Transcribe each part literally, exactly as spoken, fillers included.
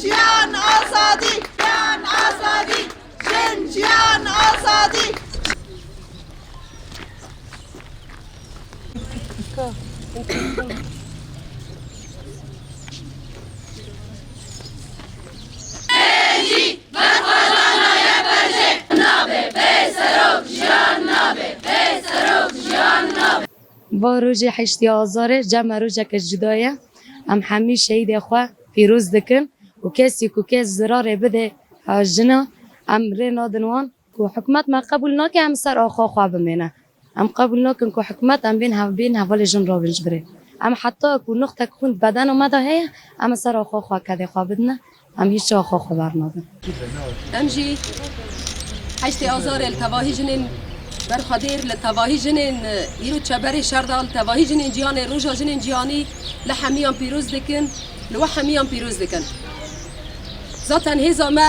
Jiyan azadî, jiyan azadî, jin jiyan azadî. Va rojê heştê Azarê cem me rojeke cuda ye. Em hemî şehîdê xwe pîroz dikin û kesî ku kes zirarê bide ha jina, em rê nadin wan. Ku hikûmet me qebûl nake, em ser axa xwe bimêne. Em qebûl nakin ku hikûmet em bên hev-, bên hevalê jin ravinc birê. Em heta ku nuqtek xûn bedena me de heye, em ser axa xwe kedê xwe bidine. Em hîç axa xwe bernadin. Em jî heştê Azarê li tevahî jinên berxwedêr, li tevahî jinên, e, îro çeberê şer de, li tevahî jinên cîhanê, roja jinên cîhanî li hemiyan pîroz dikin, li we hemiyan pîroz dikin. Zaten hêza me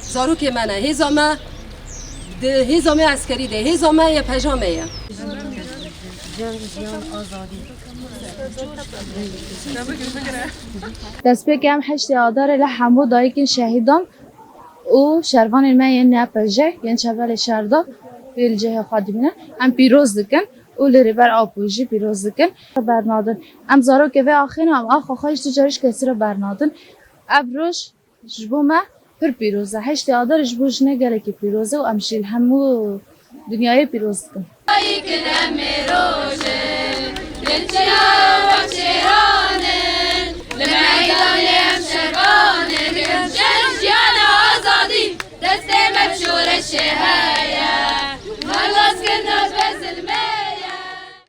zarokê me ne, hêza me di hêza me eskerî de, hêza me YPJ'a me ye. Destpêkê em heştê Adarê li hemû dayikên şehîdan û şervanên me yên YPJ yên çeverê şer de, yên li cihê xwe dimîne, em pîroz dikin û li rêber Apo jî pîroz dikin. Bernadin. Em zarokê vê axê ne, em axa xwe ji tu carî ji kesî re bernadin. Ev roj ji bo me pir pîroz e. Heştê Adar ji bo jinê gelekî pîroz e û em jî li hemû dinyayê pîroz dikin. Dayikên em ê rojin, li çiya we çêranin, li meydanê em şervanin, em jin jiyana azadî, destê me bi şoreşê heye. Xelaskirina